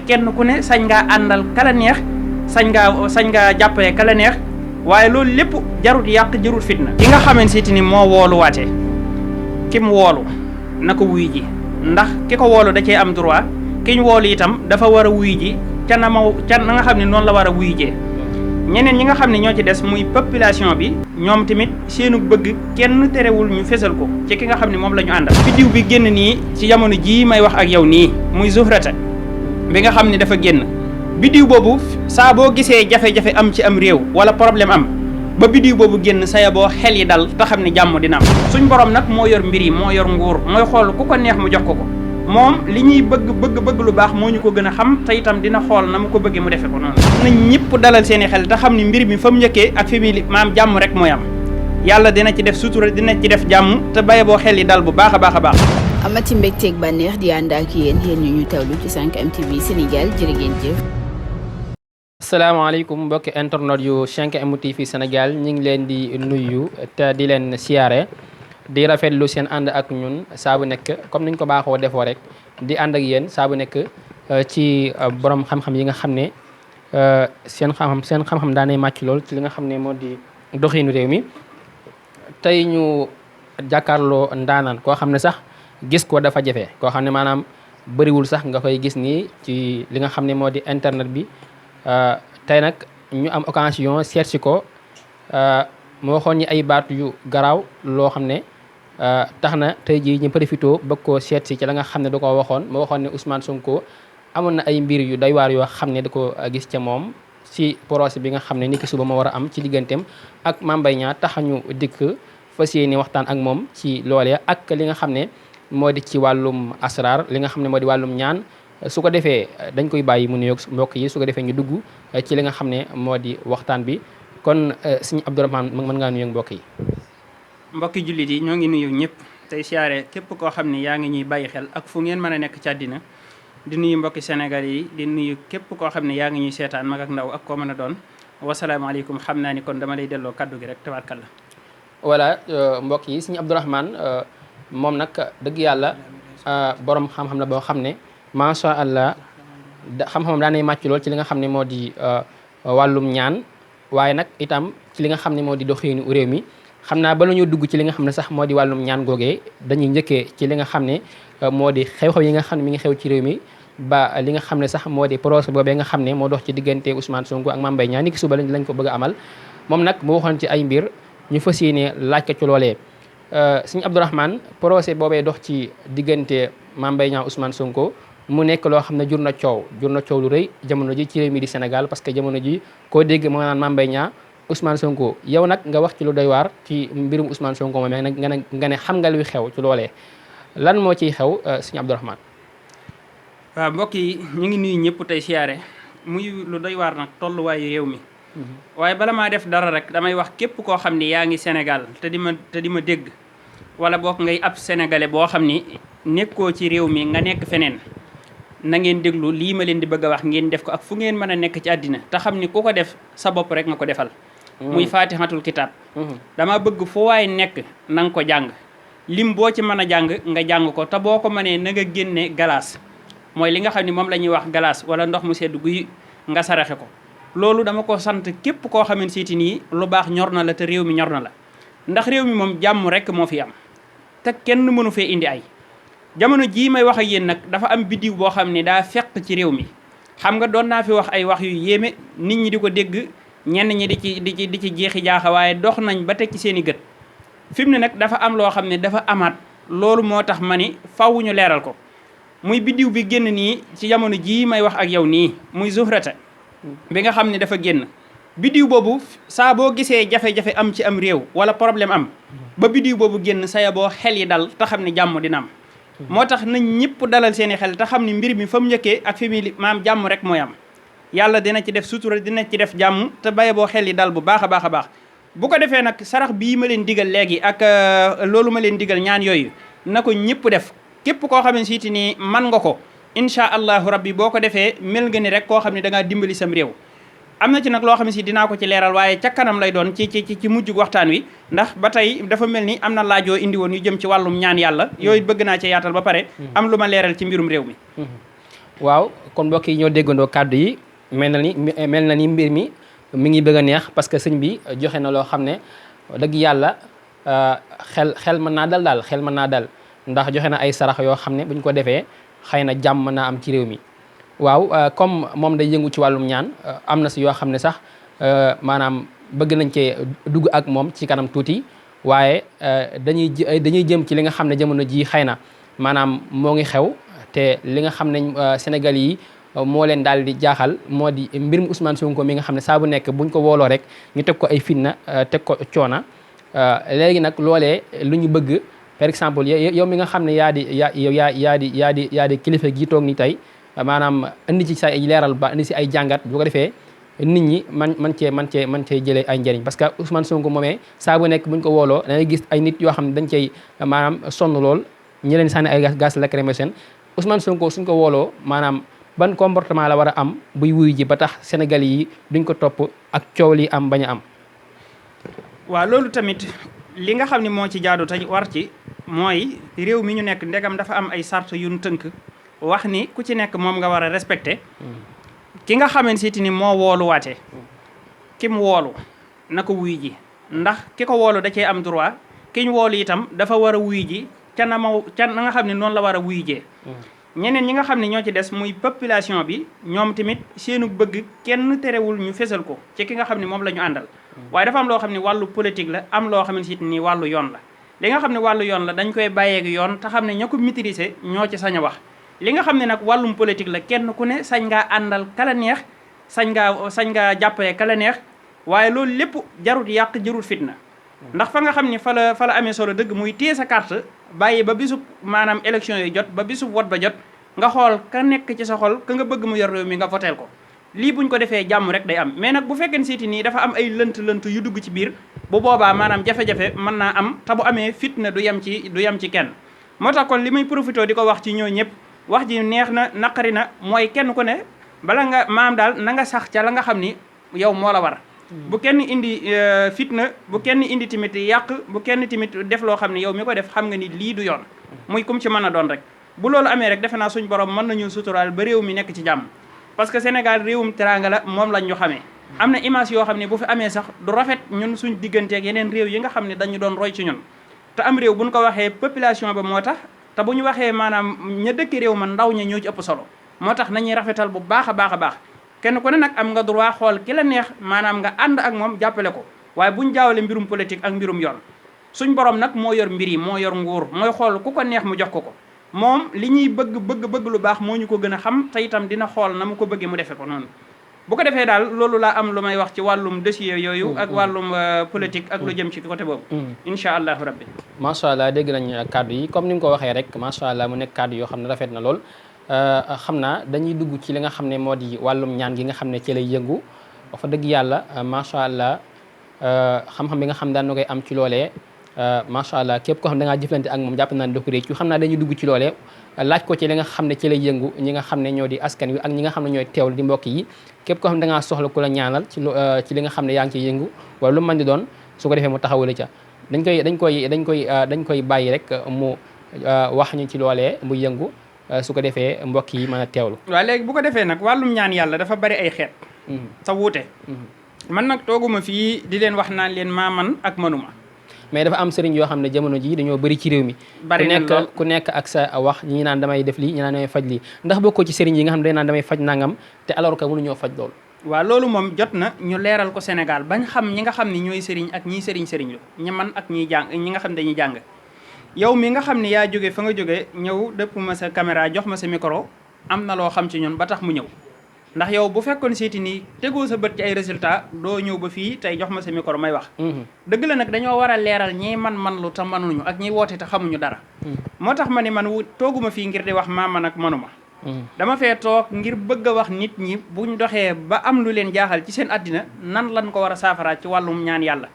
kenn ku ne sañ ngaa àndal kala neex sañ ngaa jàppale kala neex waaye loolu lépp jarut yàq jarut fitna. ki nga xamante ni moo wooluwaatee ki mu woolu na ko wuy ji ndax ki ko woolu da cee am droit ki ñu woolu itam dafa war a wuy ji ca na nga xam ne noonu la war a wuy jee. ñeneen ñi nga xam ne ñoo ci des muy population bi ñoom tamit seenu bëgg kenn terewul ñu fesal ko ci ki nga xam ne moom la ñu àndal. biddiw bi génn nii ci jamono jii may wax ak yow nii muy Zuhrata bi nga xam ne dafa génn biddiw boobu saa boo gisee jafe-jafe am ci am réew wala problème am ba biddiw boobu génn saya boo xel yi dal te xam ne jàmm dina am. suñ borom nag moo yor mbir yi moo yor nguur mooy xool ku ko neex mu jox ko moom li ñuy bëgg lu baax moo ñu ko gën a xam te itam dina xool na mu ko bëggee mu defee ko noonu. nañ ñëpp dalal seeni xel te xam ni mbir mi fa mu njëkkee ak fi mu maam jàmm rek mooy am yàlla dina ci def sutura dina ci def jàmm te baye boo xel yi dal bu baax a baax a baax. amati mbégteeg bànneex di ànd ak yéen ñu tawlu ci 5M TV Sénégal jërë ngeen jëf. asalaamaaleykum mbokki internet yu 5M TV Sénégal ñu ngi leen di nuyu te di leen siyaare. di rafetlu seen ànd ak ñun saa bu nekk comme niñ ko baaxoo defoo rek di ànd ak yéen saa bu nekk ci borom xam-xam yi nga xam ne seen xam-xam daanay màcc lool ci li nga xam ne moo di doxinu réew mi. tey ñu jàkkaarloo ndaanaan koo xam ne sax gis ko dafa jafe koo xam ne maanaam bëriwul sax nga koy gis nii ci li nga xam ne moo di internet bi tey nag ñu am occasion seet si ko moo waxoon ñi ay baat yu garaaw loo xam ne tax na tey jii ñu profité bëgg koo seet si ci la nga xam ne da koo waxoon moo waxoon ne Ousmane Sonko amoon na ay mbir yu doy waar yoo xam ne da ko gis ca moom si procès bi nga xam ne ni ki suba ma war a am ci digganteem ak Mame Mbaye Niang tax ñu dikk fas yéene waxtaan ak moom ci loolee ak li nga xam ne moo di ci wàllum asrar li nga xam ne moo di wàllum ñaan su ko defee dañ koy bàyyi mu nuyoog mbokk yi su ko defee ñu dugg ci li nga xam ne moo di waxtaan bi kon sëñ Abdourahmane mën ngaa nuyoog mbokk yi. mbokki jullit yi ñoo ngi nuyu ñëpp tey siyaare képp koo xam ne yaa ngi ñuy bàyyi xel ak fu ngeen mën a nekk ci àddina di nuyu mbokki Sénégal yi di nuyu képp koo xam ne yaa ngi ñuy seetaan mag ak ndaw ak koo mën a doon wasalaamaaleykum xam naa ni kon dama lay delloo kaddu gi rek tabaarkalla. voilà mbokk yi sëñ Abdourahmane moom nag dëgg yàlla borom xam-xam la boo xam ne macha allah xam-xamam daanay màcc lool ci li nga xam ne moo di wàllum ñaan waaye nag itam ci li nga xam ne moo di doxinu réew mi. xam naa bala ñu dugg ci li nga xam ne sax moo di wàllum ñaan googee dañuy njëkkee ci li nga xam ne moo di xew-xew yi nga xam ne mi ngi xew ci réew mi ba li nga xam ne sax moo di procès boobee nga xam ne moo dox ci diggante Ousmane Sonko ak Mame Mbaye Niang ni ki suba lañ ko bëgg a amal moom nag mu waxoon ci ay mbir ñu fas yéene laaj ko ci loolee. Sëñ Abdourahmane procès boobee dox ci diggante Mame Mbaye Niang Ousmane Sonko mu nekk loo xam ne jur na coow lu rëy jamono ji ci réew mi di Sénégal parce que jamono ji koo dégg moo naan Mame Mbaye Niang Ousmane Sonko yow nag nga wax ci lu doy waar ci mbirum Ousmane Sonko moom nga ne xam nga luy xew ci loolee lan moo ciy xew sëñ Abdourahmane. waaw mbokk yi ñu ngi nuyu ñëpp tey siyaare muy lu doy waar nag tolluwaayu réew mi. waaye bala maa def dara rek damay wax képp koo xam ni yaa ngi Sénégal te di ma dégg wala boog ngay ab sénégalais boo xam ni nekkoo ci réew mi nga nekk feneen na ngeen déglu lii ma leen di bëgg a wax ngeen def ko ak fu ngeen mën a nekk ci àddina te xam ni ku ko def sa bopp rek nga ko defal. muy faatihatul kitaab. dama bëgg fu waay nekk na nga ko jàng lim boo ci mën a jàng nga jàng ko te boo ko mënee na nga génne galaas mooy li nga xam ni moom la ñuy wax galaas wala ndox mu sedd guy nga saraxe ko. loolu dama ko sant képp koo xamante ni nii lu baax ñor na la te réew mi ñor na la ndax réew mi moom jàmm rek moo fi am te kenn mënu fee indi ay jamono jii may wax ak yéen nag dafa am biddiw boo xam ne daa fekk ci réew mi xam nga doon naa fi wax ay wax yu yéeme nit ñi di ko dégg ñenn ñi di ci jeexi jaaxa waaye dox nañ ba teg ci seen i gët fi mu ne nag dafa am loo xam ne dafa amaat loolu moo tax ma ni faw ñu leeral ko muy biddiw bi génn nii ci jamono jii may wax ak yow nii muy Zuhrata bi nga xam ne dafa génn biddiw boobu saa boo gisee jafe-jafe am ci am réew wala problème am ba biddiw boobu génn saya boo xel yi dal te xam ne jàmm dina am moo tax nañ ñëpp dalal seeni xel te xam ne mbir mi fa mu njëkkee ak fi mu maam jàmm rek mooy am yàlla dina ci def sutura dina ci def jàmm te baye boo xel yi dal bu baax a baax a baax bu ko defee nag sarax bii ma leen digal léegi ak loolu ma leen digal ñaan yooyu na ko ñëpp def képp koo xam ne siiti nii man nga ko incha allahu rabbi boo ko defee mel nga ni rek koo xam ne da ngaa dimbali sam réew am na ci nag loo xam ne si dinaa ko ci leeral waaye ca kanam lay doon ci mujj waxtaan wi ndax ba tey dafa mel ni am na laajoo indi woon yu jëm ci wàllum ñaan yàlla yooyu bëgg naa ci yaatal ba pare am lu ma leeral ci mbirum réew mi waaw kon mbokk yi ñoo déggandoo kàddu yi mel na ni mbir mi ngi bëgg a neex parce que sëñ bi joxe na loo xam ne dëgg yàlla xel mën naa dal daal xel mën naa dal ndax joxe na ay sarax yoo xam ne buñ ko defee xëy na jàmm mën naa am ci réew mi. waaw comme moom day yëngu ci wàllum ñaan am na si yoo xam ne sax maanaam bëgg nañ cee dugg ak moom ci kanam tuuti waaye dañuy jëm ci li nga xam ne jamono ji xëy na maanaam moo ngi xew te li nga xam ne Sénégal yi moo leen daal di jaaxal moo di mbirum Ousmane Sonko mi nga xam ne saa bu nekk buñ ko wooloo rek ñu teg ko ay fitna teg ko coona léegi nag loolee lu ñu bëgg par exemple yow mi nga xam ne yaa di kilifa gi toog ni tey maanaam indi ci say leeral ba indi si ay jàngat bu ko defee nit ñi man cee jëlee ay njëriñ parce que Ousmane Sonko moomee saa bu nekk buñ ko wooloo da ngay gis ay nit yoo xam ne dañ cey maanaam sonn lool ñi leen sànni ay gaz lacrymogène Ousmane Sonko suñ ko wooloo maanaam ban comportement la war a am buy wuyu ji ba tax Sénégal yi duñ ko topp ak coow li am bañ a am. waaw loolu tamit li nga xam ne moo ci jaadu te war ci mooy réew mi ñu nekk ndegam dafa am ay sart yu ñu tënk wax ni ku ci nekk moom nga war a respecté ki nga xamante ni moo wooluwaatee ki mu woolu na ko wuyu ji ndax ki ko woolu da cee am droit ki ñu woolu itam dafa war a wuyu ji ca na nga xam ne noonu la war a wuyu jee ñeneen ñi nga xam ne ñoo ci des muy population bi ñoom tamit seenu bëgg kenn terewul ñu fesal ko ci ki nga xam ne moom la ñu àndal waaye dafa am loo xam ne wàllu politique la am loo xamante ni wàllu yoon la li nga xam ne wàllu yoon la dañ koy bàyyeeg yoon te xam ne ña ko maîtriser ñoo ci sañ a wax li nga xam ne nag wàllum politique la kenn ku ne sañ ngaa àndal kala neex sañ ngaa jàppale kala neex waaye loolu lépp jarut yàq jarut fitna ndax fa nga xam ne fa la amee solo dëgg muy téye sa carte bàyyi ba bisub maanaam élection yi jot ba bisub vote ba jot nga xool ka nekk ci sa xol ka nga bëgg mu yor réew mi nga voteel ko lii buñ ko defee jàmm rek day am mais nag bu fekkee siiti nii dafa am ay lënt yu dugg ci biir bu boobaa maanaam jafe-jafe mën naa am te bu amee fitna du yem ci kenn moo tax kon li muy profité di ko wax ci ñoo ñëpp wax ji neex na naqari na mooy kenn ku ne bala nga maam daal na nga sax ca la nga xam ni yow moo la war bu kenn indi fitna bu kenn indi tamit yàq bu kenn tamit def loo xam ne yow mi ko def xam nga ni lii du yoon muy kum ci mën a doon rek bu loolu amee rek defe naa suñ borom mën nañu suturaal ba réew mi nekk ci jàmm parce que Sénégal réewum teranga la moom lañ ñu xamee am na image yoo xam ne bu fi amee sax du rafet ñun suñ digganteeg yeneen réew yi nga xam ne dañu doon roy ci ñun te am réew buñ ko waxee population ba moo tax te bu ñu waxee maanaam ña dëkk réew ma ndaw ña ñoo ci ëpp solo moo tax nañuy rafetal bu baax a baax kenn ku ne nag am nga droit xool ki la neex maanaam nga ànd ak moom jàppale ko waaye buñ jaawale mbirum politique ak mbirum yoon suñ borom nag moo yor mbir yi moo yor nguur mooy xool ku ko neex mu jox ko moom li ñuy bëgg lu baax moo ñu ko gën a xam te itam dina xool na mu ko bëggee mu defee ko noonu bu ko defee daal loolu laa am lu may wax ci wàllum dossier yooyu ak wàllum politique ak lu jëm ci côté boobu incha allahu rabbi macha allah dégg nañ kàddu yi comme ni nga ko waxee rek macha allah mu nekk kàddu yoo xam ne rafet na lool xam naa dañuy dugg ci li nga xam ne moo di wàllum ñaan gi nga xam ne ci lay yëngu wax dëgg yàlla macha allah xam-xam bi nga xam daan na koy am ci loolee macha allah képp koo xam ne da ngaa jëflante ak moom jàpp naa ne doo ko réccu xam naa dañuy dugg ci loolee laaj ko ci li nga xam ne ci lay yëngu ñi nga xam ne ñoo di askan wi ak ñi nga xam ne ñooy teewlu di mbokk yi képp koo xam ne da ngaa soxla ku la ñaanal ci li nga xam ne yaa ngi ciy yëngu wala lu mën di doon su ko defee mu taxawale ca dañ koy bàyyi rek mu wax ñu ci loolee mu yëngu su ko defee mbokk yi mën a teewlu. waaw léegi bu ko defee nag wàllum ñaan yàlla dafa bari ay xeet. sa wuute. man nag tooguma fii di leen wax naan leen maa man ak manuma. mais dafa am sëriñ yoo xam ne jamono ji dañoo bëri ci réew mi. bari na lool ku nekk ak sa wax ñi naan damay def lii ñi naan damay faj lii ndax bokkoo ci sëriñ yi nga xam ne dañ naan damay faj nangam te alors que mënuñoo faj loolu. waaw loolu moom jot na ñu leeral ko Sénégal bañ xam ñi nga xam ne ñooy sëriñ ak ñiy sëriñ lu ñi man ak ñiy jàng ñi nga xam ne dañuy jàng yow mi nga xam ne yaa jóge fa nga jóge ñëw dëpp ma sa caméra jox ma sa micro am na loo xam ci ñun ba tax mu ñëw ndax yow bu fekkoon seeti nii tegoo sa bët ci ay résultat doo ñëw ba fii tey jox ma sa micro may wax dëgg la nag dañoo war a leeral ñi man lu te manuñu ak ñiy woote te xamuñu dara moo tax ma ni man tooguma fii ngir di wax maa man ak manuma dama fee toog ngir bëgg a wax nit ñi buñ doxee ba am lu leen jaaxal ci seen àddina nan lañ ko war a saafara ci wàllum ñaan yàlla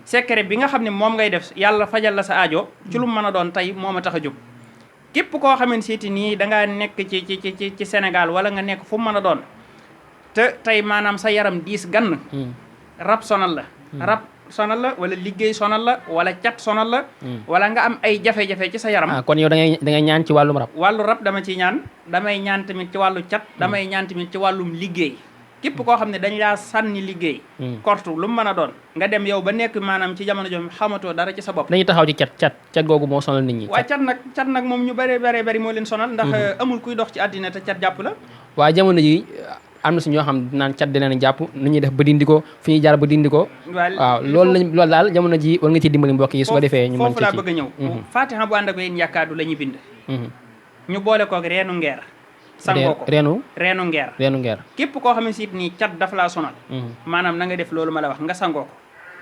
secret bi nga xam ne moom ngay def yàlla fajal la sa aajo ci lu mën a doon tey moo ma tax a jóg képp koo xamante seeti nii dangaa nekk ci Sénégal wala nga nekk fu mu mën a doon te tey maanaam sa yaram diis gann rab sonal la rab sonal la wala liggéey sonal la wala cat sonal la wala nga am ay jafe-jafe ci sa yaram kon yow da ngay ñaan ci wàllum rab. wàllu rab dama ciy ñaan damay ñaan tamit ci wàllu cat damay ñaan tamit ci wàllum liggéey képp koo xam ne dañ laa sànni liggéey kortu lu mu mën a doon nga dem yow ba nekk maanaam ci jamono jooju xamatoo dara ci sa bopp dañuy taxaw ci cat googu moo sonal nit ñi. waaw cat nag moom ñu bari moo leen sonal ndax amul kuy dox ci àddina te cat jàpp la waaw jamono ji am na si ñoo xam naan cat di leen jàpp nu ñuy def ba dindi ko fi ñuy jaar ba dindi ko waaw loolu daal jamono ji war nga ci dimbali mbokk yi su ko defee ñu mën foofu laa bëgg a ñëw fatiha bu ànd ak yéen yàkkaadu la ñuy bind ñu boole koog reenu ngeer sangoo ko reenu ngeer képp koo xam ne siit nii cat dafa laa sonal maanaam na nga def loolu ma la wax nga sangoo ko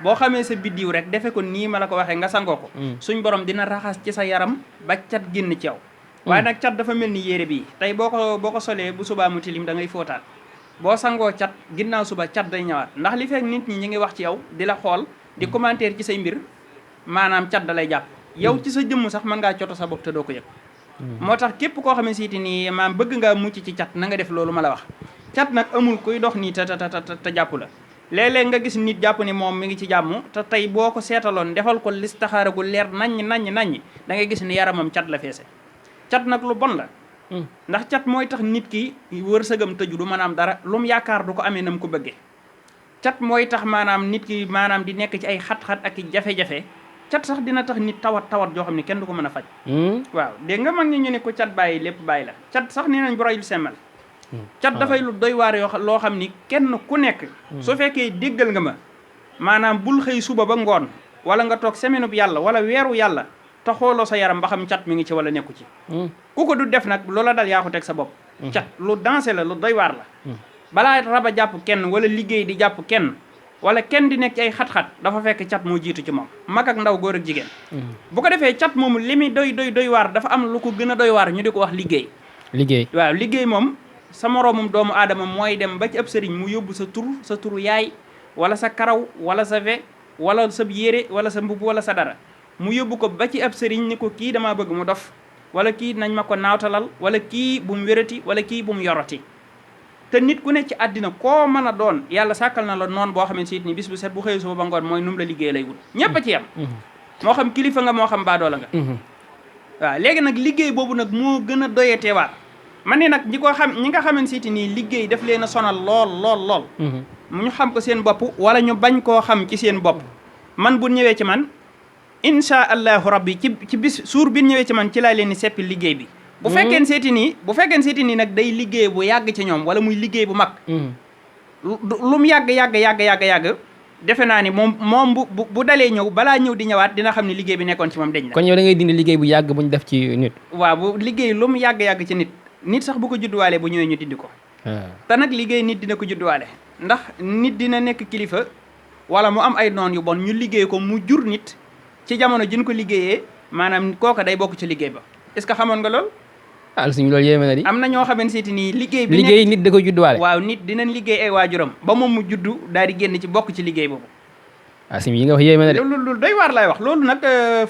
boo xamee sa biddiw rek defe ko nii ma la ko waxee nga sangoo ko suñ borom dina raxas ci sa yaram ba cat génn ci yow waaye nag cat dafa mel ni yére bii tey boo ko solee bu subaa mu tilim da ngay fóotaat boo sangoo cat ginnaaw suba cat day ñëwaat ndax li fekk nit ñi ngi wax ci yow di la xool di commentaire ci say mbir maanaam cat da lay jàpp yow ci sa jëmm sax mën ngaa coto sa bopp te doo ko yëg moo tax képp koo xam ne siiti nii maam bëgg ngaa mucc ci cat na nga def loolu ma la wax cat nag amul kuy dox nii te jàpp la léeg-léeg nga gis nit jàpp ni moom mi ngi ci jàmm te tey boo ko seetaloon defal ko listaxaara gu leer naññ da ngay gis ni yaramam cat la feese cat nag lu bon la ndax cat mooy tax nit ki wërsëgam tëju du mën a am dara lu mu yaakaar du ko amee nam ko bëggee cat mooy tax maanaam nit ki maanaam di nekk ci ay xat-xat ak i jafe-jafe cat sax dina tax nit tawat joo xam ne kenn du ko mën a faj waaw dégg nga mag ñi ñu ne ko cat bàyyi lépp bàyyi la cat sax nee nañ boroyul semmal cat dafay lu doy waar loo xam ni kenn ku nekk su fekkee déggal nga ma maanaam bul xëy suba ba ngoon wala nga toog semaine bu yàlla wala weeru yàlla te xooloo sa yaram ba xam cat mi ngi ci wala nekku ci ku ko du def nag loola dal yaa ko teg sa bopp cat lu dansé la lu doy waar la balaa raba jàpp kenn wala liggéey di jàpp kenn wala kenn di nekk ci ay xat-xat dafa fekk cat moo jiitu ci moom mag ak ndaw góor ak jigéen bu ko defee cat moomu li muy doy waar dafa am lu ko gën a doy waar ñu di ko wax liggéey waaw liggéey moom sa moroomum doomu aadama mooy dem ba ci ab sëriñ mu yóbbu sa turu yaay wala sa karaw wala sa ve wala sa yére wala sa mbubb wala sa dara mu yóbbu ko ba ci ab sëriñ ni ko kii damaa bëgg mu dof wala kii nañ ma ko naawtalal wala kii bu mu wérati wala kii bu mu yorati te nit ku ne ci àddina koo mën a doon yàlla sàkkal na la noonu boo xamante ni bis bu set bu xëy suba ba ngoon mooy num la liggéey lay wut ñépp a ci yem moo xam kilifa nga moo xam baadoola nga waaw léegi nag liggéey boobu nag moo gën a doyeteewaat man ni nag ñi nga xamante ni liggéey daf leen a sonal lool mu ñu xam ko seen bopp wala ñu bañ koo xam ci seen bopp man bu ñëwee ci man insha allahu rabbi ci bis suur bi ñëwee ci man ci laa leen di seppi liggéey bi bu fekkeen seeti nii nag day liggéey bu yàgg ci ñoom wala muy liggéey bu mag lu mu yàgg defe naa ni moom bu dalee ñëw balaa ñëw di ñëwaat dina xam ne liggéey bi nekkoon ci moom deñ na kon yow da ngay dindi liggéey bu yàgg bu ñu def ci nit waaw bu liggéey lu mu yàgg ci nit sax bu ko judduwaalee bu ñëwee ñu dindi ko te nag liggéey nit dina ko judduwaale ndax nit dina nekk kilifa wala mu am ay noon yu bon ñu liggéey ko mu jur nit ci jamono jën ko liggéeyee maanaam kooka day bokk ci liggéey ba est-ce que xamoon nga lool suñu loolu yéeme na di am na ñoo xamante ni liggéey nit da ko judduwaale waaw nit dinañ liggéey ay waajuram ba moom mu juddu daal di génn ci bokk ci liggéey boobu yi nga wax yéeme na de loolu doy waar laay wax loolu nag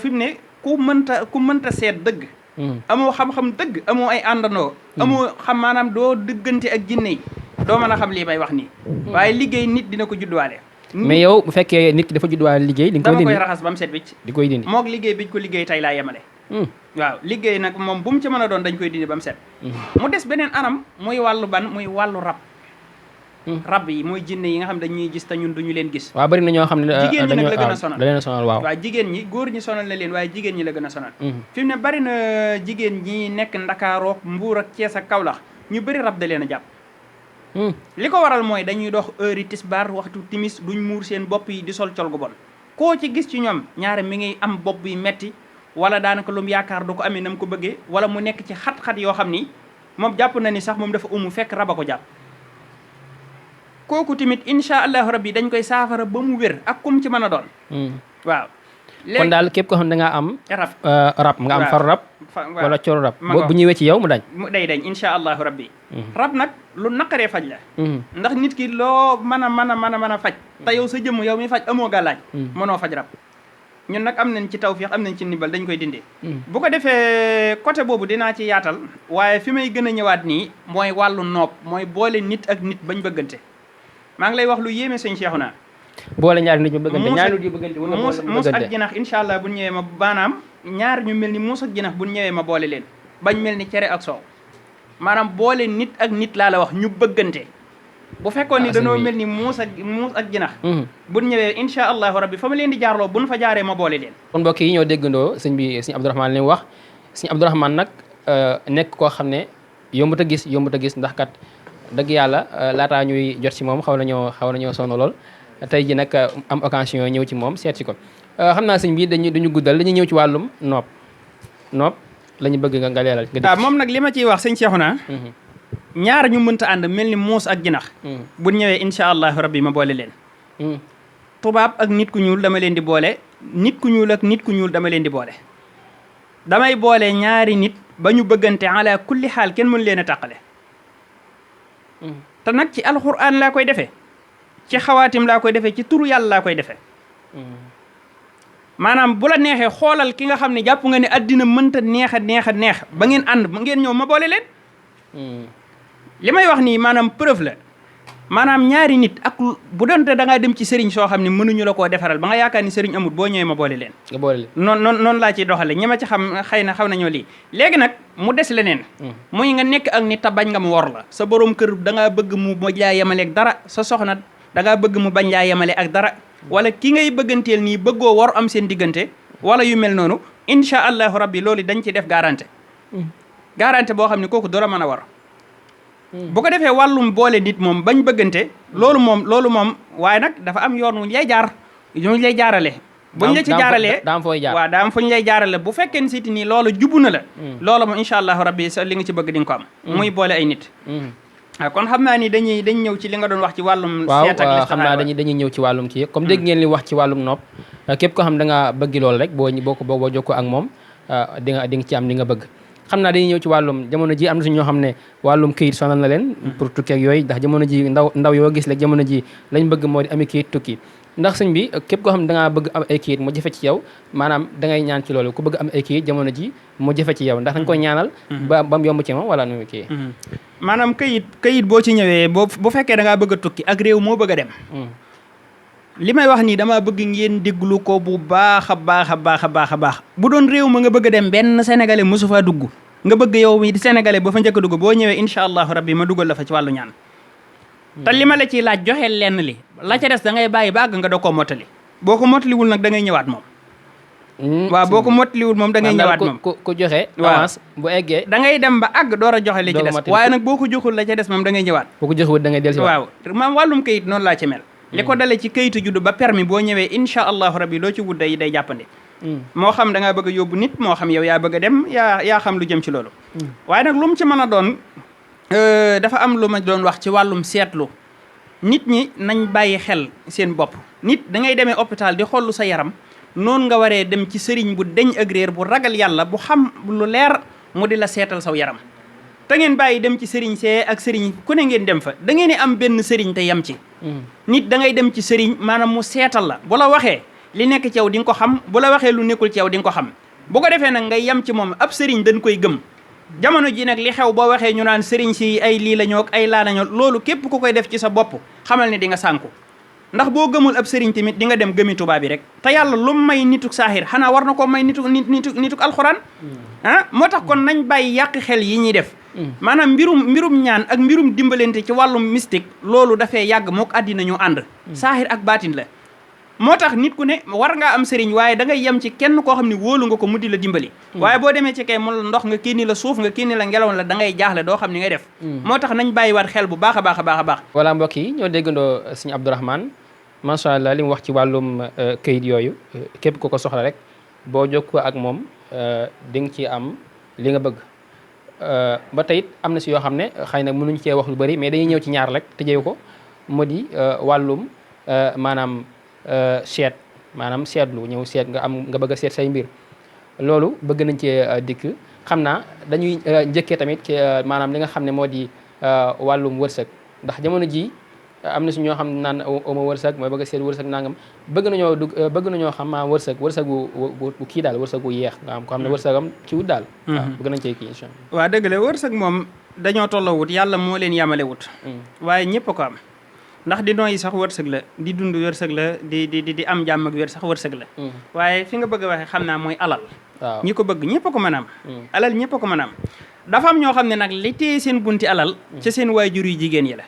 fi mu ne ku mënta seet dëgg amoo xam-xam dëgg amoo ay àndandoo amoo xam maanaam doo dëggante ak jinne yi doo mën a xam lii may wax nii waaye liggéey nit dina ko judduwaale mais yow bu fekkee nit ki dafa judduwaale liggéey di nga koy dindi dama koy raxas ba mu set wicc di koy dindi moog liggéey biñ ko liggéey tey laa yemale waaw liggéey nag moom bu mu ci mën a doon dañ koy dindi ba mu set mu des beneen anam muy wàllu muy wàllu rab yi mooy jinne yi nga xam dañuy gis te ñun duñu leen gis waaw bari na ñoo xam ne jigéen ñi nag la gën a sonal da leen a sonal waaw jigéen ñi góor ñi sonal na leen waaye jigéen ñi la gën a sonal fi mu ne bari na jigéen ñi nekk Ndakaarook Mbuur ak Cees ak Kawlax ñu bëri rab da leen a jàpp li ko waral mooy dañuy dox heure yi tisbaar waxtu timis duñ muur seen bopp yi di sol col gu bon koo ci gis ci ñoom ñaare mi ngi am bopp yi metti wala daanaka lu mu yaakaar du ko amee na mu ko bëggee wala mu nekk ci xat-xat yoo xam ni moom jàpp na ni sax moom dafa fekk raba ko jàpp kooku tamit insha allahu rabbi dañ koy saafara ba mu wér ak kum ci mën a doon waaw kon daal képp koo xam ne da nga am rab nga am faru rab wala coro rab bu ñëwee ci yow mu dañ day dañ insha allahu rabbi rab nag lu naqaree faj la ndax nit ki loo mën a faj te yow sa jëmm yow mi faj amoo gàllaaj mënoo faj rab ñun nag am nañ ci tawfiix am nañ ci ndimbal dañ koy dindi bu ko defee côté boobu dinaa ci yaatal waaye fi may gën a ñëwaat nii mooy wàllu noob mooy boole nit ak nit bañ bëggante maa ngi lay wax lu yéeme sëñ Cheikhouna boole ñaari nit ñu bëggante ñaari nit yu bëggante wala muus ak jinax incha allah bu ñëwee ma maanaam ñaar ñu mel ni muus ak jinax bu ñëwee ma boole leen bañ mel ni cere ak soow maanaam boole nit ak nit laa la wax ñu bëggante bu fekkoon ni dañoo mel ni muus ak jinax bu ñëwee incha allahu rabbi fa ma leen di jaarloo bu ñu fa jaaree ma boole leen kon mbokk yi ñoo déggandoo sëñ Abdourahmane li mu wax sëñ Abdourahmane nag nekk koo xam ne yombut a gis ndax kat dëgg yàlla laataa ñuy jot ci moom xaw nañoo sonn lool tey ji nag am occasion ñëw ci moom seet si ko xam naa sëñ bi dañu guddal dañuy ñëw ci wàllum nopp la ñu bëgg nga leeral waaw moom nag li ma ciy wax sëñ Cheikhouna ñaar ñu mënta ànd mel ni muus ak jinax bu ñëwee incha allahu rabbi ma boole leen tubaab ak nit ku ñuul dama leen di boole nit ku ñuul ak nit ku ñuul dama leen di boole damay boole ñaari nit ba ñu bëggante ala kulli xaal kenn mënu leen a tàqale te nag ci alxuraan laa koy defee ci xawaatim laa koy defee ci turu yàlla laa koy defee maanaam bu la neexee xoolal ki nga xam ne jàpp nga ne addina mënta neex ba ngeen ànd ba ngeen ñëw ma boole leen li may wax nii maanaam preuve la maanaam ñaari nit ak bu doonte da ngaa dem ci sëriñ soo xam ne mënuñu la koo defaral ba nga yaakaar ni sëriñ amut boo ñëwee ma boole leen noonu laa ciy doxale ñi ma ci xam xëy na xaw nañoo lii léegi nag mu des leneen muy nga nekk ak nit te bañ nga mu wor la sa borom kër da ngaa bëgg mu bañ laa yemale ak dara sa soxna da ngaa bëgg mu bañ laa yemale ak dara wala ki ngay bëgganteel nii bëggoo wor am seen diggante wala yu mel noonu incha allahu rabbi loolu dañ ci def garantie boo xam ne kooku dara mën a war bu ko defee wàllum boole nit moom bañ bëggante loolu moom waaye nag dafa am yoon wuñ lay jaarale buñ la ci jaaralee waaw daa am fuñ lay jaarale bu fekkee ne siti nii loolu jubu na la loolu moom incha allahu rabbi sa li nga ci bëgg di nga ko am muy boole ay nit waaw kon xam naa ni dañ ñëw ci li nga doon wax ci wàllum seet ak waaw xam naa dañuy ñëw ci wàllum kii comme dégg ngeen li wax ci wàllum nopp képp ko xam da nga bëgg loolu rek boo jokkoo ak moom di nga ci am li nga bëgg xam naa dañuy ñëw ci wàllum jamono ji am na si ñoo xam ne wàllum këyit sonal na leen pour tukki ak yooyu ndax jamono ji ndaw yoo gis rek jamono ji lañ bëgg moo di ami këyit tukki ndax sëñ bi képp koo xam ne da ngaa bëgg am ay këyit mu jafe ci yow maanaam da ngay ñaan ci loolu ku bëgg am ay këyit jamono ji mu jafe ci yow ndax dañ koy ñaanal ba mu yomb ci moom wala nu kii maanaam këyit boo ci ñëwee bu fekkee da ngaa bëgg a tukki ak réew moo bëgg a dem li may wax nii dama bëgg ngeen déglu ko bu baax a baax bu doon réew ma nga bëgg a dem benn sénégalais mosu faa dugg nga bëgg yow mi di sénégalais ba fa njëkk a dugg boo ñëwee incha allahu rabbi ma dugal la fa ci wàllu ñaan te li ma la ciy laaj joxeel lenn li la ca des da ngay bàyyi bàgg nga doo koo mottali boo ko mottaliwul nag da ngay ñëwaat moom waaw boo ko mottaliwul moom da ngay ñëwaat moom ku joxe avance bu eggee da ngay dem ba àgg door a joxe li ci des waaye nag boo ko joxul la ca des moom da ngay ñëwaat boo ko joxul da ngay dellusi waaw maam wàllum kayit noonu laa ci mel li ko dale ci kayitu juddu ba permis boo ñëwee incha allahu rabbi loo ci wut day jàppandi moo xam da ngaa bëgg a yóbbu nit moo xam yow yaa bëgg a dem yaa xam lu jëm ci loolu waaye nag lu mu ci mën a doon dafa am lu ma doon wax ci wàllum seetlu nit ñi nañ bàyyi xel seen bopp nit da ngay demee hôpital di xollu sa yaram noonu nga waree dem ci sëriñ bu deñ ak réer bu ragal yàlla bu xam lu leer mu di la seetal saw yaram te ngeen bàyyi dem ci sëriñ see ak sëriñ ku ne ngeen dem fa da ngeen di am benn sëriñ te yem ci nit da ngay dem ci sëriñ maanaam mu seetal la bu la waxee li nekk ci yow di nga ko xam bu la waxee lu nekkul ci yow di nga ko xam bu ko defee nag ngay yem ci moom ab sëriñ dañ koy gëm jamono ji nag li xew boo waxee ñu naan sëriñ si ay lii la ñoo ak ay laa la ñoo loolu képp ku koy def ci sa bopp xamal ne di nga sànku ndax boo gëmul ab sëriñ tamit di nga dem gëmi tubaab bi rek te yàlla lu may nituk saaxir xanaa war na ko may nituk alxuraan moo tax kon nañ bàyyi yàq xel yi ñuy def maanaam mbirum ñaan ak mbirum dimbalante ci wàllum mystique loolu dafay yàgg mook àddina ñu ànd saaxir ak baatin la moo tax nit ku ne war ngaa am sëriñ waaye da ngay yem ci kenn koo xam ne wóolu nga ko mu di la dimbali waaye boo demee ci kay mu la ndox nga kii ni la suuf nga kii ni la ngelaw la da ngay jaaxle doo xam ni ngay def moo tax nañ bàyyi waat xel bu baax a baax voilà mbokk yi ñoo déggandoo sëñ Abdourahmane macha allah li mu wax ci wàllum këyit yooyu képp ku ko soxla rek boo jokkoo ak moom di nga ci am li nga bëgg ba tey it am na si yoo xam ne xëy na mënuñ cee wax lu bëri mais dañuy ñëw ci ñaar rek tëjee ko mu di wàllum maanaam seetlu ñëw seet nga bëgg a seet say mbir loolu bëgg nañ cee dikk xam naa dañuy njëkkee tamit maanaam li nga xam ne moo di wàllum wërsëg ndax jamono ji am na si ñoo xam ne naan oma wërsëg mooy bëgg a seet wërsëg nangam bëgg nañoo xam maa wërsëg bu kii daal wërsëg bu yeex nga xam ko xam ne wërsëgam ci wut daal waaw bëgg nañ cee kii incha allah waaw dëgg la wërsëg moom dañoo tolloo wut yàlla moo leen yamale wut waaye ñëpp ko am ndax di nooyi sax wërsëg la di dund wërsëg la di am jàmm ak wér sax wërsëg la waaye fi nga bëgg a waxee xam naa mooy alal waaw ñi ko bëgg ñëpp a ko mën a am alal ñëpp a ko mën a am dafa am ñoo xam ne nag li téye seen bunti alal ci seen waajur yu jigéen yi la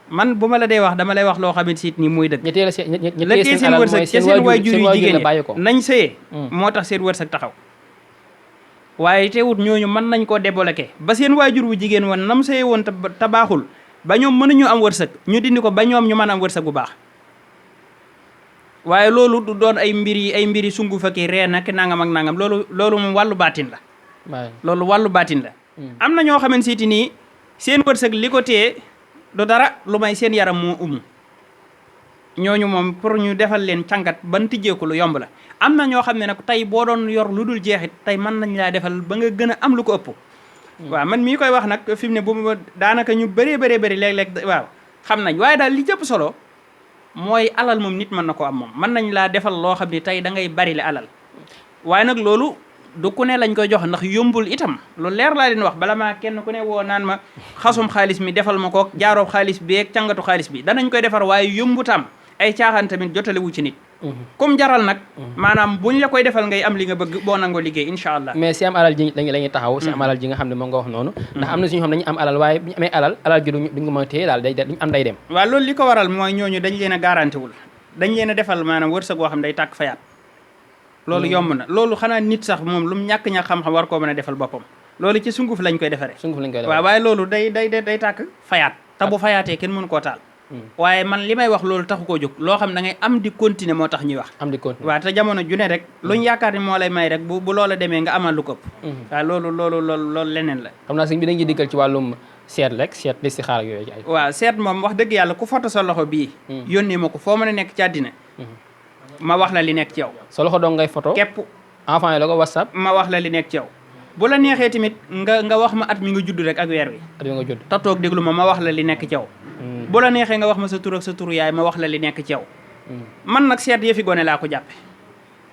man bu ma la dee wax dama lay wax loo xamante si ni muy dëgg la téye seen wërsëg ci seen waajur yu jigéen yi nañ sëyee moo tax seen wërsëg taxaw waaye teewut ñooñu mën nañ koo débloqué ba seen waajur wu jigéen woon nam sëyee woon te baaxul ba ñoom mënuñu am wërsëg ñu dindi ko ba ñoom ñu mën am wërsëg bu baax waaye loolu du doon ay mbiri sungu fakki reen ak nangam ak nangam loolu moom wàllu baatin la loolu wàllu baatin la am na ñoo xamante siiti nii seen wërsëg li ko téye du dara lu may seen yaram moo ñooñu moom pour ñu defal leen càngat ban tijjeeku lu yomb la am na ñoo xam ne nag tey boo doon yor lu dul jeexit tey mën nañ laa defal ba nga gën a am lu ko ëpp waaw man mii koy wax nag fi mu ne bu ma daanaka ñu bëree léeg-léeg waaw xam nañ waaye daal li jëpp solo mooy alal moom nit mën na ko am moom mën nañ laa defal loo xam ne tey da ngay bari le alal waaye nag loolu du ku ne lañ koy jox ndax yombul itam lu leer laa leen wax bala maa kenn ku ne woo naan ma xasum xaalis mi defal ma ko jaaroob xaalis bi ak càngatu xaalis bi danañ koy defar waaye yombutam ay caaxaan tamit jotale wu ci nit comme jaral nag maanaam buñ la koy defal ngay am li nga bëgg boo nangoo liggéey incha allah mais si am alal ji la ñuy taxaw si am alal ji nga xam ne moo nga wax noonu ndax am na suñu xam ne dañu am alal waaye bu ñu amee alal ji duñ ko mën a téye daal duñu am day dem waaw loolu li ko waral mooy ñooñu dañ leen a garanti wul dañ leen a defal maanaam wërsëg boo xam ne day tàkk fayaat loolu yomb na loolu xanaa nit sax moom lu mu ñàkk xam-xam war koo mën a defal boppam loolu ci sunguf lañ koy defaree waaw waaye loolu day tàkk fayaat te bu fayaatee kenn mënu koo taal waaye man li may wax loolu taxu koo jóg loo xam da ngay am di continuer moo tax ñuy wax waaw te jamono ju ne rek luñ yaakaar ni moo lay may rek bu loola demee nga amal lu ko ëpp waaw loolu leneen la xam naa sëñ bi dañuy diggal ci wàllum seet rek seet li si xaar yooyu ay waaw seet moom wax dëgg yàlla ku foto sa loxo bii yónnee ma ko foo mën a nekk ci àddina ma wax la li nekk ci yow sa loxo dong ngay photo képp enfant yi la ko WhatsApp ma wax la li nekk ci yow bu la neexee tamit nga wax ma at mi nga judd rek ak weer wi at mi nga judd te toog déglu ma wax la li nekk ci yow bu la neexee nga wax ma sa tur ak sa turu yaay ma wax la li nekk ci yow man nag seet yëfi gone laa ko jàppe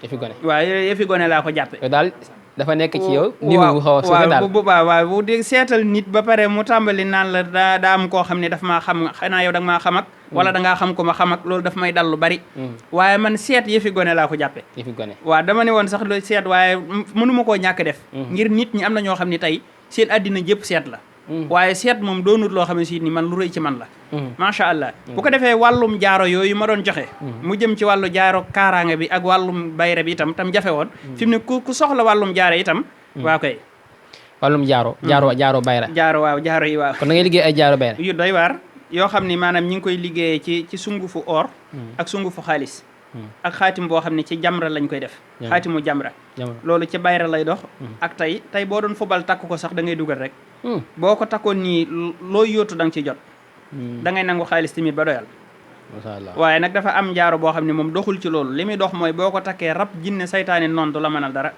yëfi gone waaw yëfi gone laa ko jàppe daal dafa nekk ci yow niveau bu xaw a suufe daal waaw bu di seetal nit ba pare mu tàmbali naan la daa am koo xam ne daf maa xam xanaa yow da nga maa xam ak wala da ngaa xam ko ma xam ak loolu daf may dal lu bari waaye man seet yëfi gone laa ko jàppe yëfi gone waaw dama ne woon sax lu seet waaye mënuma koo ñàkk def ngir nit ñi am na ñoo xam ne tey seen àddina jëpp seet la waaye seet moom doonut loo xam ne si ni man lu rëy ci man la macha allah bu ko defee wàllum jaaro yooyu ma doon joxe mu jëm ci wàllu jaaro kaaraange bi ak wàllum bayre bi itam tam jafe woon fi mu ne ku soxla wàllum jaaro itam waaw koy wàllum jaaro bayre jaaro yi waaw kon da ngay liggéey ay jaaro bayre yu doy waar yoo xam ni maanaam ñi ngi koy liggéeyee ci sungufu or ak sungufu xaalis ak xaatim boo xam ne ci jamra lañ koy def xaatimu jamra loolu ci bayra lay dox ak tey boo doon fubal takk ko sax da ngay dugal rek boo ko takkoon nii looy yóotu da nga ci jot da ngay nangu xaalis tamit ba doyal masha Allah waaye nag dafa am jaaro boo xam ne moom doxul ci loolu li muy dox mooy boo ko takkee rab jinne saytaane noonu du la mënal dara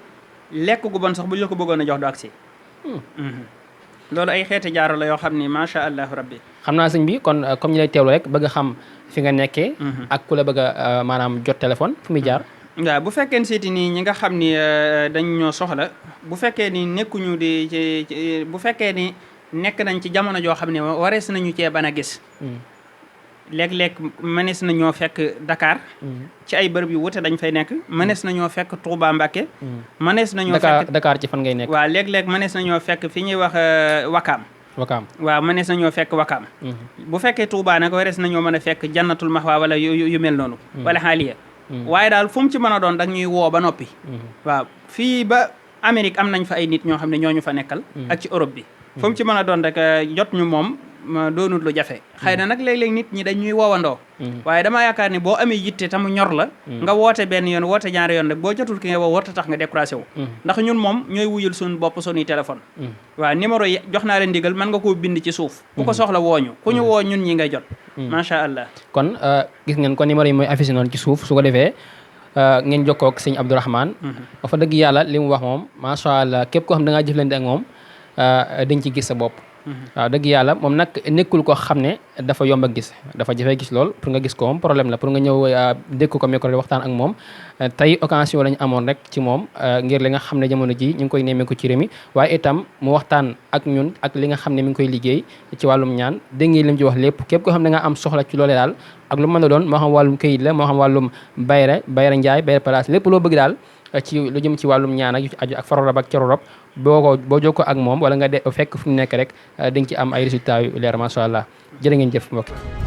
lekk gu bon sax bu ñu la ko bëggoon a jox du agsi loolu ay xeeti jaaro la yoo xam ni macha allah rabbi xam naa sëñ bi kon comme ñu lay teewlu rek bëgg a xam fi nga nekkee ak ku la bëgg a maanaam jot téléphone fu muy jaar waaw bu fekkee seeti nii ñi nga xam ni dañ ñoo soxla bu fekkee ni nekkuñu di ci bu fekkee ni nekk nañ ci jamono joo xam ne warees nañu cee ban a gis léeg-léeg mënees nañoo fekk Dakar ci ay bërëb yu wute dañ fay nekk mënees nañoo fekk Touba Mbacké mënees nañoo fekk Dakar ci fan ngay nekk waaw léeg-léeg mënees nañoo fekk fi ñuy wax Wakaam waaw mënees nañoo fekk Wakaam bu fekkee Touba nag warees nañoo mën a fekk Jannatul Mahwa wala yu mel noonu wala xaaliya waaye daal fu mu ci mën a doon dag ñuy woo ba noppi waaw fii ba Amérique am nañ fa ay nit ñoo xam ne ñooñu fa nekkal ak ci Europe bi fu mu ci mën a doon rek jot ñu moom doonut lu jafe xëy na nag léeg-léeg nit ñi dañuy woowandoo waaye dama yaakaar ne boo amee yitte tamu ñor la nga woote benn yoon woote ñaari yoon rek boo jotul ki nga woo warta tax nga découragé wu ndax ñun moom ñooy wuyul suñu bopp suñuy téléphone waaw numéro yi jox naa leen ndigal mën nga koo bind ci suuf ku ko soxla wooñu ku ñu woo ñun ñi ngay jot macha allah kon gis ngeen kon numéro yi mooy affiché noonu ci suuf su ko defee ngeen jokkoo ak sëñ Abdourahmane ba fa dëgg yàlla li mu wax moom macha allah képp koo xam da ngaa jëflante ak moom dañ ci gis sa bopp waaw dëgg yàlla moom nag nekkul ko xam ne dafa yomb a gis dafa jafe gis lool pour nga gis ko moom problème la pour nga ñëw dégg ko micro waxtaan ak moom tey occasion lañu amoon rek ci moom ngir li nga xam ne jamono ji ñu ngi koy nemmeeku ci réew mi waaye itam mu waxtaan ak ñun ak li nga xam ne mi ngi koy liggéey ci wàllum ñaan dégg ngeen li mu ci wax lépp képp koo xam ne nga am soxla ci loolee daal ak lu mën a doon moo xam wàllum këyit la moo xam wàllum bayra njaay bayra place lépp loo bëgg daal ci lu jëm ci wàllum ñaan ak yu ci aju ak farorab ak carorab boo jokkoo ak moom wala nga fekk fu mu nekk rek di nga ci am ay résultats yu leer macha allah jërë ngeen jëf mbokk